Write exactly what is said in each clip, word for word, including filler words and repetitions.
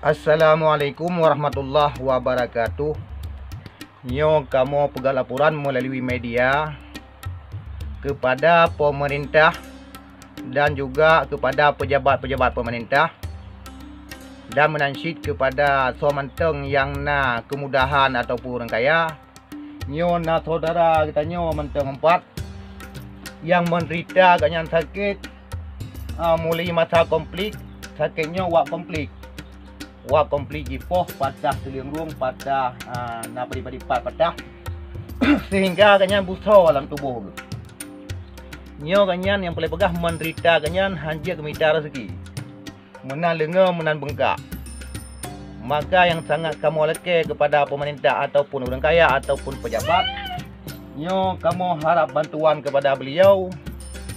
Assalamualaikum warahmatullahi wabarakatuh. Nyoe kamoe peugah laporan meulalu media kepada pemerintah dan juga kepada pejabat-pejabat pemerintah dan meunan cit kepada soe mantong nyang na keumudahan ataupun ureuëng kaya. Nyoe na syedara geutanyoe mantong empat nyang menderita gobnyan sakét, ah, mulai masa konflik, sakét nyoe wak konflik. Wak konflik jipoh patah seuleueng rueng, patah, ah, na padé-padé pat patah, sehingga gobnyan busoe lam tuboh geuh. Nyoe gobnyan nyang paleng peugah menderita gobnyan hanjeuet geumita rezeki. Meunan leungoe, meunan beungkak. Maka nyang sangat kamoe lakée kepada pemerintah ataupun ureuëng kaya ataupun pejabat, nyoe kamoe harab bantuan kepada beliau,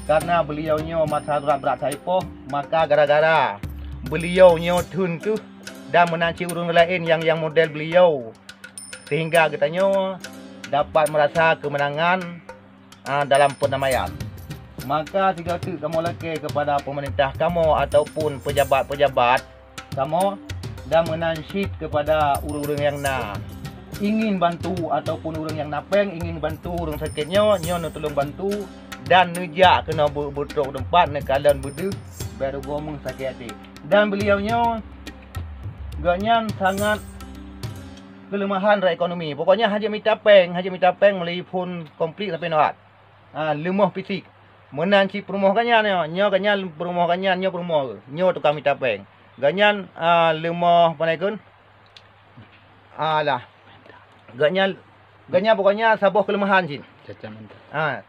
karena beliau nyoe masa brat-brat sajipoh, maka gara-gara beliau nyoe theun teuh dan meunan cit ureuëng laén nyang, nyang model beliau, sehingga geutanyoe dapat merasa kemenangan ah, dalam perdamaian. Maka sigoe teuk kamoe lakée kepada pemerintah kamoe ataupun pejabat-pejabat kamoe dan meunan cit kepada ureuëng-ureuëng nyang na ingin bantu ataupun ureuëng nyang na péng ingin bantu ureuëng sakét nyoe, nyoe neutulông bantu dan neujak keunoe beu-, beutrok teumpat neukalon beudeuh bak rugoe meusakét até. Dan beliau nyoe, gobnyan sangat keuleumahan rot ekonomi. Pokoknya hana jeuet mita péng, hana jeuet mita péng meulayeue phon konflik sampoe nyoe. Ha, leumoh fisik. Meunan cit peurumoh gobnyan nyoe, nyoe gobnyan peurumoh gobnyan, nyoe peurumoh geuh. Nyoe tukang mita péng. Gobnyan, ah, leumoh pane kheun? Alah. Gobnyan, gobnyan pokoknya saboh keuleumahan cit. Cacat mental. Ha.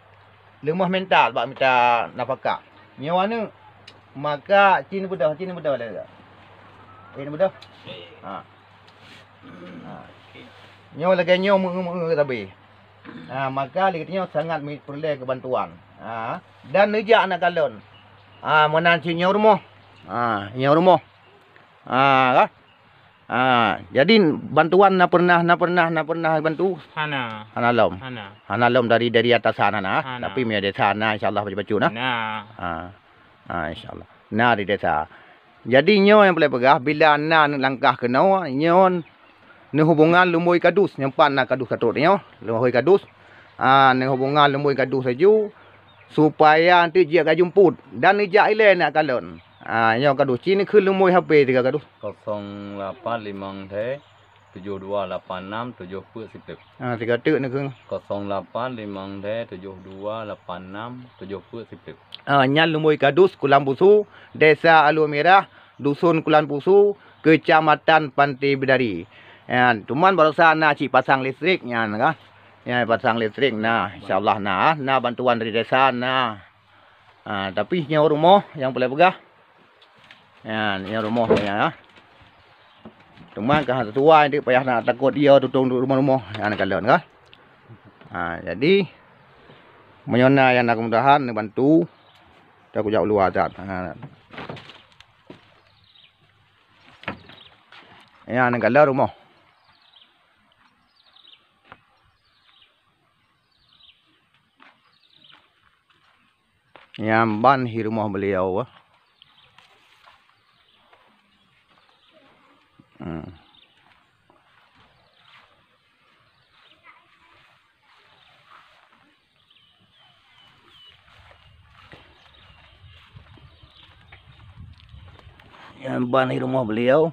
Leumoh mental bak mita nafakah. Nyoe aneuk maka cit neubeudôh, cit neubeudôh lé. Eh, neubeudôh. Ha. Ha. Nyoe lagée nyoe meu-, meu-, meu-, sabe. Ha, maka lé geutanyoe sangat mi-, peureulée keu bantuan. Ha, dan neujak neukalon. Ha, meunan cit nyoe rumoh. Ha, nyoe rumoh. Ha, ka? Ha, jadi bantuan na pernah, na pernah, na pernah bantu? Hana. Hana lom. Hana. Hana lom dari, dari atasan hana. Hana. Tapi meunyo desa na, insya Allah bacut-bacut na. Na. Ha. Ha, insya Allah. Na di desa. Jadi nyoe nyang paleng peugah, bila na aneuk langkah keunoe, nyoe neuhubungan lumboi kadus, nyoe pat na kadus ka trok nyoe, lumboi kadus. Ah, neuhubungan lumboi kadus laju, supaya nanti jeuet ka jemput dan neujak ilée neukalon. Ah, nyoe kadus, ci neukheun lumboi H P tiga kadus. Kosong lapan limong lhée tujoh dua lapan nam tujoh peuet siplôh. Ha, tiga teuk neukheun. Kosong lapan limong lhée tujoh dua lapan nam tujoh peuet siplôh. Ha, nyan lumboi kadus Kulan Pusu, Desa Alue Mirah, Dusun Kulan Pusu, Kecamatan Pantai Bidari. Ya, cuman barosa na cit pasang listrik nyan ka. Ya, pasang listrik na, insya Allah na, na bantuan dari desa na. Ha, tapi nyoe rumoh nyang paleng peugah. Nyan, nyoe rumoh nyan, ah. Teuma ka hana tuha, nyoe payah na takot ie tutong rumoh-rumoh. Nyan kalon ka. Ha, jadi meunyoe na nyang na keumudahan neubantu, takujak u luwa that. Ha. Nyan kalon rumoh. Nyan ban hi rumoh beliau. Hmm. Nyan ban hi rumoh beliau.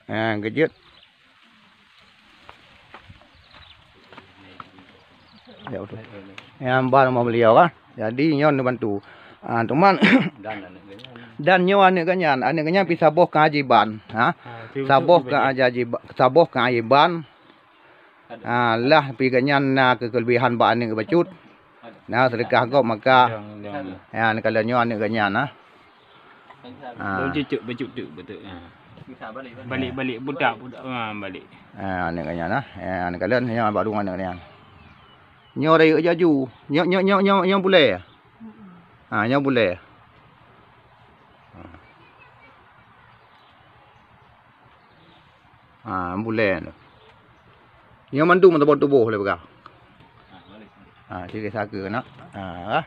Ha, geujeuet. Ya, betul. Nyan ban rumoh beliau kan. Jadi nyoe neubantu. Ha, cuman dan nyoe aneuk geuh nyan, aneuk geuh nyan pih saboh keuajaiban. Ha? Saboh keuajaiba-, saboh keuajaiban. Ah, lah pih geuh nyan na keu-, keulebihan bak aneuk bacut. Na seudeukah gob maka. Ya, neukalon nyoe aneuk geuh nyan, ah. Ah. Lôn cucuk bacut tu beutôi. Ah. Balik, balik, budak, budak. Ah, balik. Ah, aneuk geuh nyan, ah. Ya, neukalon nyoe bak rumoh aneuk geuh nyan. Nyoe rayeuk jaju. Nyoe, nyoe, nyoe, nyoe, nyoe bulée. Ah, nyoe bulée. Ah. Ha, ambulan tu. Nyoe mandum meutuboh-tuboh lé peugah. Ha, sikit sakeue nak. Ha, lah.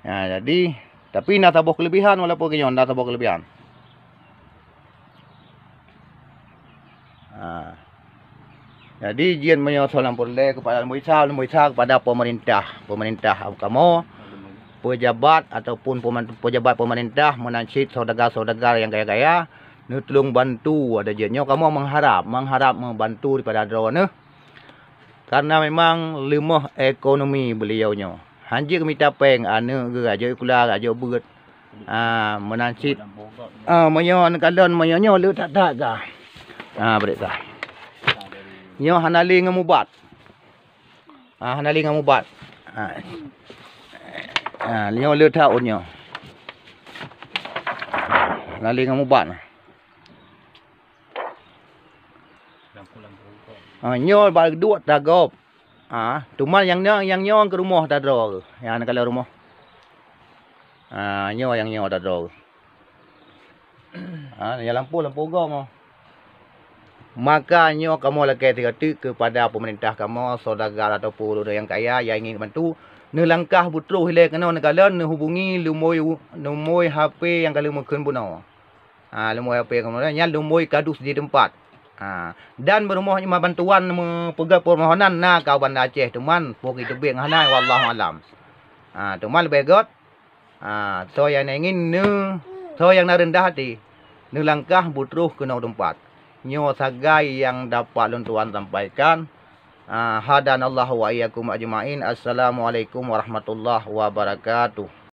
Ha, jadi, tapi na saboh keulebihan, walaupun keunyoe na saboh keulebihan. Ha. Jadi, jeuet meunyoe soe nyang peureulée keupada leumo Isa, leumo Isa keupada pemerintah, pemerintah kamoe, pejabat ataupun peman-, pejabat pemerintah meunan cit saudagar-saudagar nyang gaya-gaya neutulông bantu ada jeuet. Nyoe kamoe mengharap, mengharap membantu daripada droeneuh. Karena memang leumoh ekonomi beliau nyoe. Hanjeuet mita péng aneuëk geuh, rajoe sikula, rajoe beuet. Ah, meunan cit. Ah, meunyoe neukalon meunyoe nyoe le that-that gah. Ah, bret gah. Nyoe hana lé ngon mubat. Ah, hana lé ngon mubat. Ah. Ah, nyoe le that nyoe. Hana lé ngon mubat. Ha, nyoe bak duek tagop. Ha, teuma nyang nyoe, nyang nyoe keu rumoh tadroe. Nyang neukalon rumoh. Ha, nyoe nyang nyoe tadroe. Ha, nyang lampôh, lampôh goe nyoe. Maka nyoe kamoe lakée teuka teuk keupada pemerintah kamoe, saudagar ataupun ureuëng nyang kaya nyang ingin bantu, neulangkah beutroh ilée keunoe neukalon neuhubungi lumoi, lumoi H P nyang ka lheueh meukheun bunoe. Ha, lumoi H P keumudian nyan lumoi kadus di teumpat. Ha, dan beurumoh nyang bantuan meupeugah peumohonan na ka Banda Aceh, teuma poh geuteubiet ngon hana, wallahu alam. Ha, teuma leubeh gét, ha, soe nyang ingin neu-, soe nyang na reundah até, neulangkah beutroh keunoe teumpat. Nyoe sagai nyang dapat lôn tuan sampaikan. Ha, hadanallahu wa iyyakum ajmain. Assalamualaikum warahmatullahi wabarakatuh.